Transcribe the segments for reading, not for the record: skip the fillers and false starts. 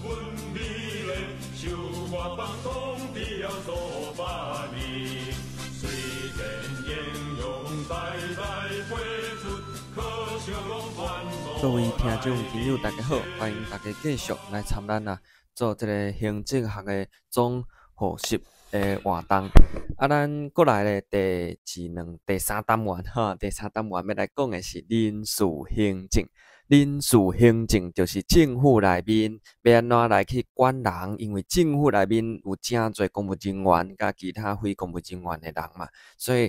阮美麗，受我放當地了數百年。雖然英勇代代輩出，可惜攏反各位聽眾朋友，大家好，歡迎大家繼續來參咱啊，做這个行政學的總複習的活動。啊，咱過來咧，第二、兩、第三單元吼，第三單元欲來講的是人事行政。人事行政就是政府內面欲按怎來去管人，因為政府內面有誠濟公務人員佮其他非公務人員的人嘛，所以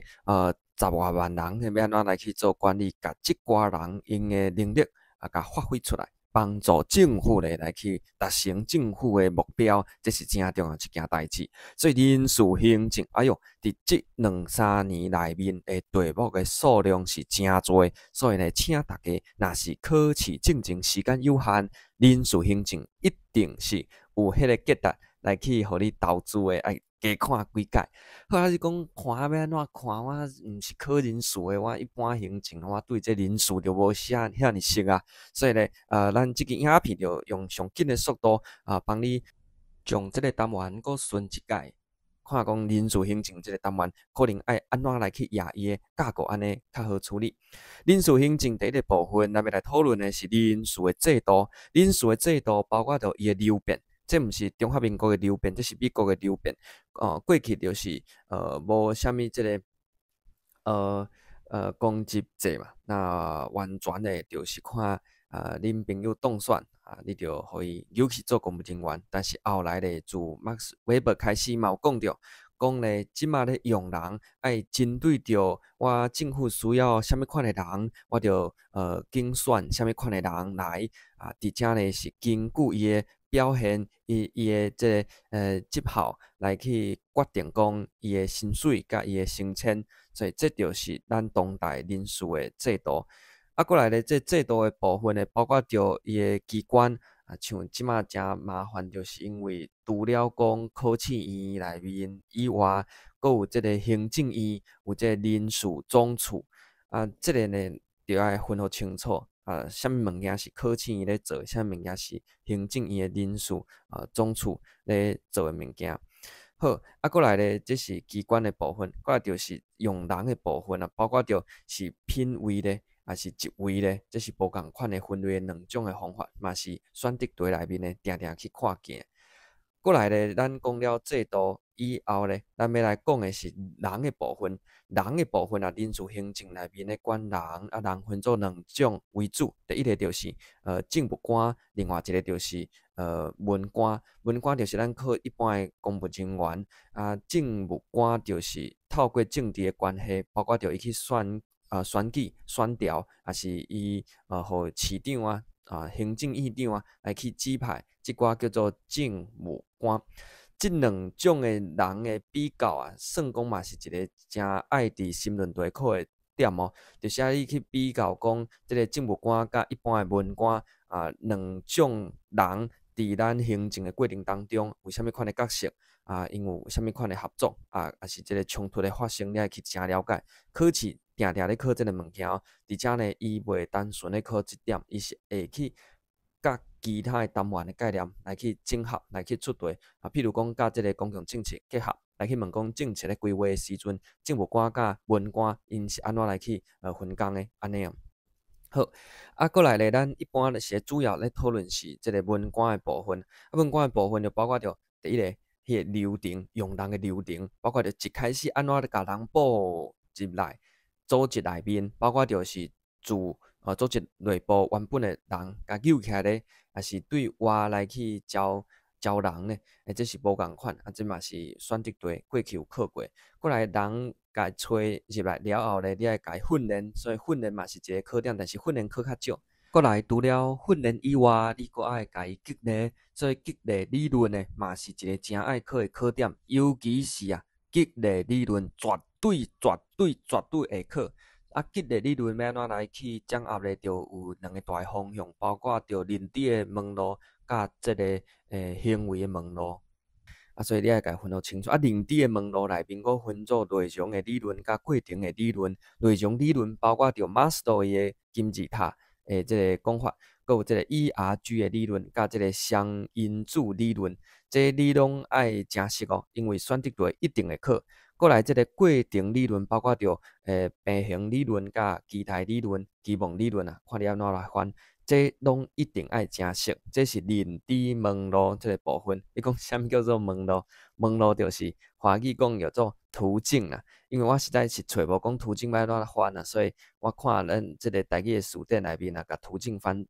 十外萬人，欲按怎來去做管理，共這寡人𪜶的能力啊，共發揮出來，幫助政府咧來去達成政府的目標，這是誠重要一件代誌。所以人事行政，哎喲，佇這兩三年內面的題目的數量是誠濟，所以呢，請大家若是考試進前時間有限，人事行政一定是有彼个價值來去予你投資的，愛加看幾擺。好啊，你講看欲按怎看？我毋是考人事的，我一般行政，我對這人事就無啥遐爾熟啊。所以咧，咱這支影片就用上緊的速度啊，幫你將這个單元閣順一擺，看講人事行政這个單元可能愛按怎來去壓伊的架構，按呢較好處理。人事行政第一个部分，咱欲來討論的是人事的制度。人事的制度包括著伊的流變。這毋是中華民國的流變，這是美國的流變。哦，過去就是無啥物這个公職制嘛，那完全的就是看恁朋友當選啊，你就予伊入去做公務人員。但是後來咧，自 Max Weber 開始嘛有講著，講咧這馬咧用人愛針對著我政府需要啥物款的人，我就揀選啥物款的人來啊，佇遮咧是根據伊的表現，伊的這个績效來去決定講伊的薪水佮伊的升遷，所以這就是咱當代人事的制度。啊，過來咧，這制度的部分咧，包括著伊的機關，啊，像這馬誠麻煩，就是因為除了講考試院內面以外，閣有這个行政院，有這个人事總處，啊，這个呢，著愛分予清楚。啊，啥物物件是考試院咧做，啥物物件是行政院的人事總處咧做的物件。好，啊，過來咧，這是機關的部分，過來就是用人的部分啊，包括著是品位咧，抑是職位咧，這是無仝款的分類的兩種的方法，嘛是選擇題內面咧，定定去看見。過來咧，咱講了制度以後咧，咱欲來講的是人的部分。人的部分啊，人事行政內面咧管人，啊，人分做兩種為主。第一个就是政務官，另外一个就是文官。文官就是咱考一般的公務人員，啊，政務官就是透過政治的關係，包括著伊去選舉、選調，抑是伊予市長啊、行政院長啊來去指派，這寡叫做政務官。這兩種的人的比較啊，算講嘛是一个誠愛佇申論題考的點哦。就是愛你去比較講，這个政務官佮一般的文官啊，兩種人佇咱行政的過程當中有啥物款的角色啊？𪜶有啥物款的合作啊？抑是這个衝突的發生，你愛去誠了解。考試定定咧考這个物件哦，佇遮呢，伊袂單純咧考這點，伊是會去佮其他的單元的概念來去整合，來去出題啊。譬如講，佮這个公共政策結合，來去問講政策咧規劃的時陣，政務官佮文官𪜶是按怎來去分工的，按呢哦。好，啊，過來咧，咱一般咧是主要咧討論是這个文官的部分。啊，文官的部分就包括著第一个，彼个流程，用人的流程，包括著一開始按怎共人報入來組織內面，包括著是自組織內部原本的人共揪起來咧，抑是對外來去招招人咧，這是無仝款，啊，這嘛是選擇題，過去有考過。過來人共揣入來了後咧，你愛共伊訓練，所以訓練嘛是一個考點，但是訓練考較少。過來除了訓練以外，你閣愛共伊激勵，所以激勵理論呢，嘛是一個誠愛考的考點，尤其是啊，激勵理論絕對、絕對、絕對會考。啊，激勵理論欲按怎來去掌握咧，就有兩个大方向，包括著認知的門路，佮這个行為的門路。啊，所以你愛共分予清楚。啊，認知的門路內面，閣分做內容的理論佮過程的理論。內容理論包括著馬斯洛伊的金字塔。的這个講法，閣有這个 ERG 的理論，佮這个雙因子理論，這你攏愛誠熟哦，因為選擇題一定會考。過來這个過程理論，包括著平衡理論、佮期待理論、期望理論啊，看你按怎來翻，這攏一定愛誠熟。這是認知門路這个部分。你講啥物叫做門路？門路就是華語講叫做途徑啊。因為我實在是揣無講途徑欲按怎來翻啊，所以我看咱這个台語的詞典內面啊，共途徑翻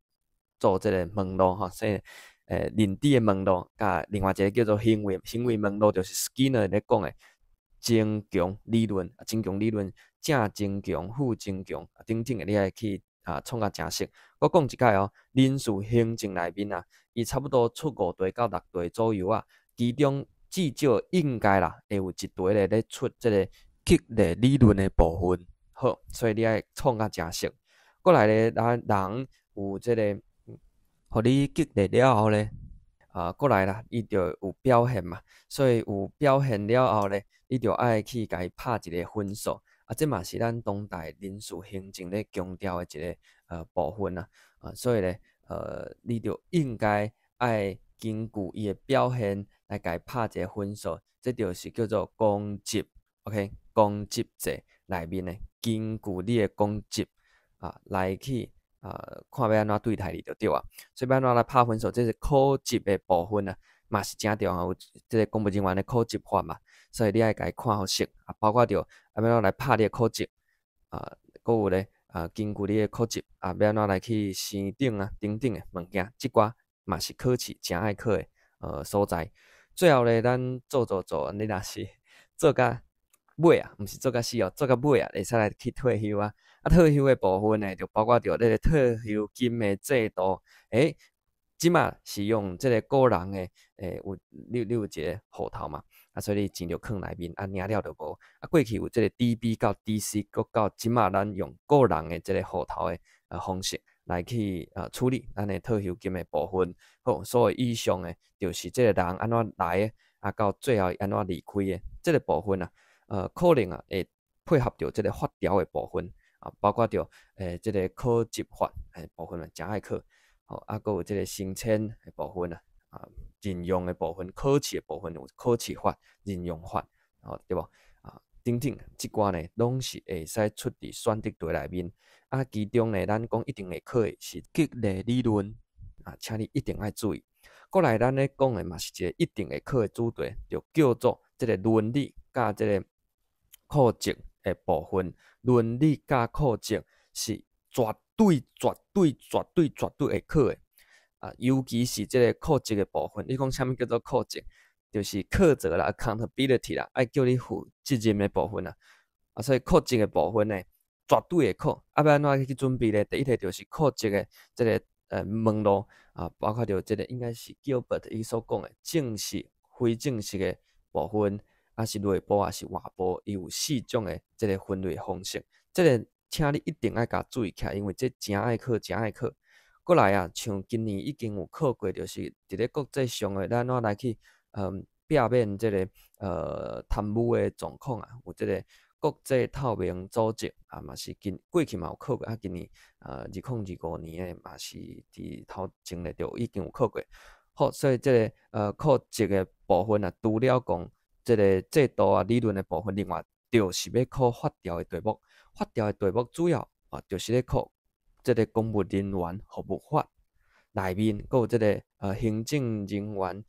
做這个門路吼，所以認知的門路，佮另外一个叫做行為行為門路，就是 Skinner 咧講的增強理論，增強理論，正增強、負增強等等的，你愛去啊創甲誠熟。閣講一擺哦，人事行政內面啊，伊差不多出五題到六題左右啊，其中至少應該啦，會有一題咧咧出這个激勵理論的部分。好，所以你愛創甲誠熟。過來咧，咱人有這个，予你激勵了後咧，啊，過來啦，伊就有表現嘛，所以有表現了後咧，你就愛去共伊拍一個分數。啊，這嘛是咱當代人事行政咧強調的一個部分啊。啊，所以咧，你就應該愛根據伊的表現來共伊拍一個分數，這就是叫做功績，OK，功績制內面的，根據你的功績啊來去啊看欲按怎對待你就對啊。所以欲按怎來拍分數，這是考績的部分啊，嘛是誠重要，有這个公務人員的考績法嘛，所以你愛共伊看予熟啊，包括著欲按怎來拍你的考績啊，閣有咧啊，根據你的考績啊，欲按怎來去升等啊等等的物件，這寡嘛是考試誠愛考的所在。最後咧，咱做做做，你若是做甲尾啊，毋是做甲死哦，做甲尾啊，會使來去退休啊。啊，退休的部分呢，就包括著這个退休金的制度。欸，這馬是用這个個人的，欸，有你有一个戶頭嘛，啊，所以你錢就囥內面，啊，領了就無。啊，過去有這个 DB 到 DC，閣到這馬咱用個人的這个戶頭的方式來去處理咱的退休金的部分。好，所以以上的，就是這个人按怎來的，啊，到最後按怎離開的，這个部分啊，可能啊會配合著這个法條的部分啊，包括著這个考績法的部分啊，誠愛考。吼，啊，閣有這个升遷的部分啊，啊，任用的部分、考試的部分有考試法、任用法，吼，對無？啊，等等，這寡呢，攏是會使出佇選擇題內面。啊，其中呢，咱講一定會考的是激勵理論，啊，請你一定愛注意。過來，咱咧講的嘛是一個一定會考的主題，就叫做這个倫理佮這个課程的部分。倫理佮課程是絕對、絕對、絕對、絕對會考的。啊，尤其是這个課程的部分，你講啥物叫做課程？就是課責啦，accountability 啦，愛叫你負責任的部分啊。啊，所以課程的部分呢，絕對會考。啊，欲按怎去準備咧？第一个就是課程的這个門路啊，包括著這个應該是 Gilbert 伊所講的正式、非正式的部分，抑是內部，抑是外部，伊有四種的這个分類方式。這个請你一定愛共注意起來，因為這誠愛考，誠愛考。過來啊，像今年已經有考過，就是佇咧國際上的，咱按怎來去避免這个貪污的狀況啊，有這个國際透明組織啊，嘛是近過去嘛有考過，啊，今年2025年的嘛是佇頭前咧就已經有考過。好，所以這个考績的部分啊，除了講這个制度啊理論的部分，另外就是欲考法條的題目。法條的題目主要啊，就是咧考這个公務人員服務法內面，閣有這个行政人員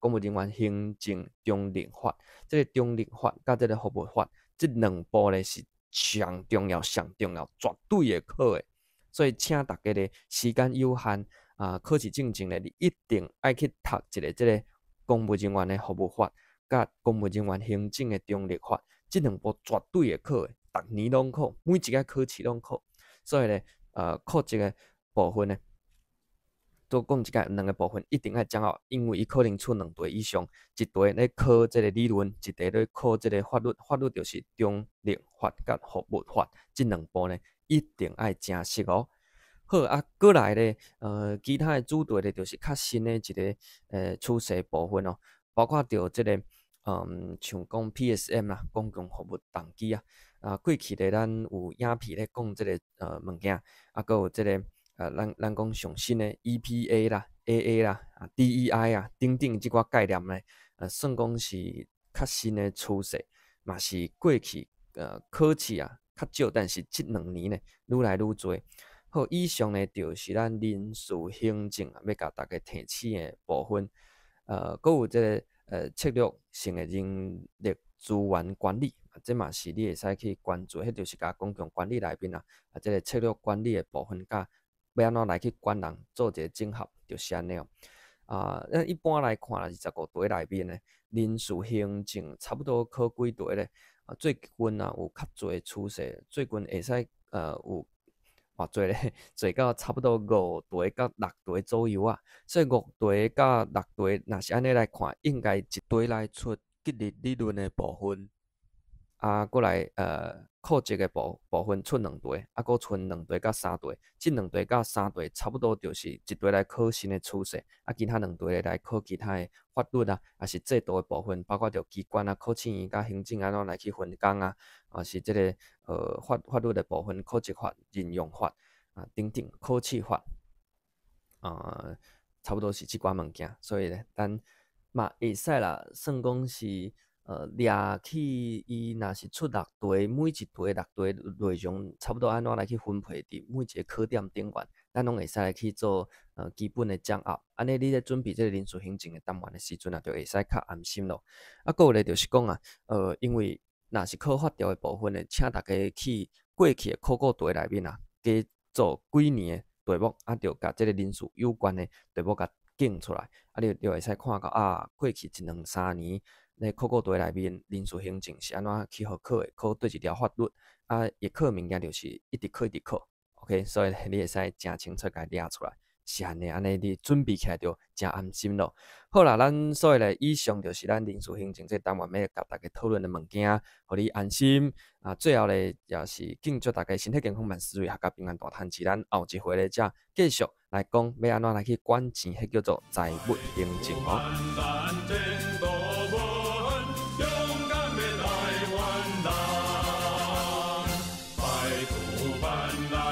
公務人員行政中立法，這个中立法佮這个服務法，這兩部咧是上重要、上重要，絕對會考的。所以請大家咧時間有限啊，考試進前咧，你一定愛去讀一个這个公務人員的服務法，佮公務人員行政的中立法，這兩部絕對會考的，逐年攏考，每一個考試攏考。所以咧，考這个部分呢，多講一個兩个部分一定愛掌握，因為伊可能出兩題以上，一題咧考這个理論，一題咧考這个法律，法律就是中立法佮服務法，這兩部呢一定愛誠熟哦。好啊，過來咧，其他的主題咧，就是較新的一个趨勢部分哦，包括著這个，像講 PSM 啦，公共服務動機啊，啊，過去咧咱有影片咧講這个物件，啊，閣有這个咱講上新的 EPA 啦、AA 啦、啊 DEI 啊等等這寡概念呢，算講是較新的趨勢，嘛是過去考試啊較少，但是這兩年呢愈來愈濟。好，以上呢就是咱人事行政啊，欲共大家提醒的部分。閣有這个策略性的人力資源管理，這嘛是你會使去關注，彼就是共公共管理內面啊，啊，這个策略管理的部分，佮欲按怎來去管人，做一个整合，就是按呢哦。啊，咱一般來看，25題內面呢，人事行政差不多考幾題咧？啊，最近啊有較濟趨勢，最近會使有偌濟咧，濟到差不多五題佮六題左右啊。所以五題佮六題，若是按呢來看，應該一題來出激勵理論的部分，啊，閣來課程的部分出兩題，啊，閣剩兩題佮三題。這兩題佮三題差不多就是一題來考新的趨勢，啊，其他兩題來考其他的法律啊，抑是制度的部分，包括著機關啊、考試院佮行政按怎來去分工啊，抑是這个法律的部分，考績法、任用法啊等等，考試法，啊，差不多是這寡物件，所以咧，咱嘛會使啦，算講是掠去伊若是出六題，每一題六題內容差不多按怎來去分配佇每一个考點頂懸，咱攏會使來去做基本的掌握。按呢，你咧準備這个人事行政的單元的時陣啊，就會使較安心咯。啊，閣有咧就是講啊，因為若是考法條的部分呢，請大家去過去的考古題內面啊，加做幾年的題目，啊，就共這个人事有關的題目共揀出來，啊，你就會使看到啊，過去一兩三年咧考古題內面人事行政是按怎去予考的，考佗一條法律，啊，伊考物件就是一直考一直考，OK，所以你會使誠清楚共掠出來，是按呢，按呢你準備起來就誠安心咯。好啦，咱所以咧，以上就是咱人事行政這單元欲共大家討論的物件，予你安心。啊，最後咧也是敬祝大家身體健康，萬事如意，闔家平安，大趁錢。咱後一回咧才繼續來講，欲按怎來去管錢，彼叫做財務行政哦。勇敢的台灣人，排除萬難。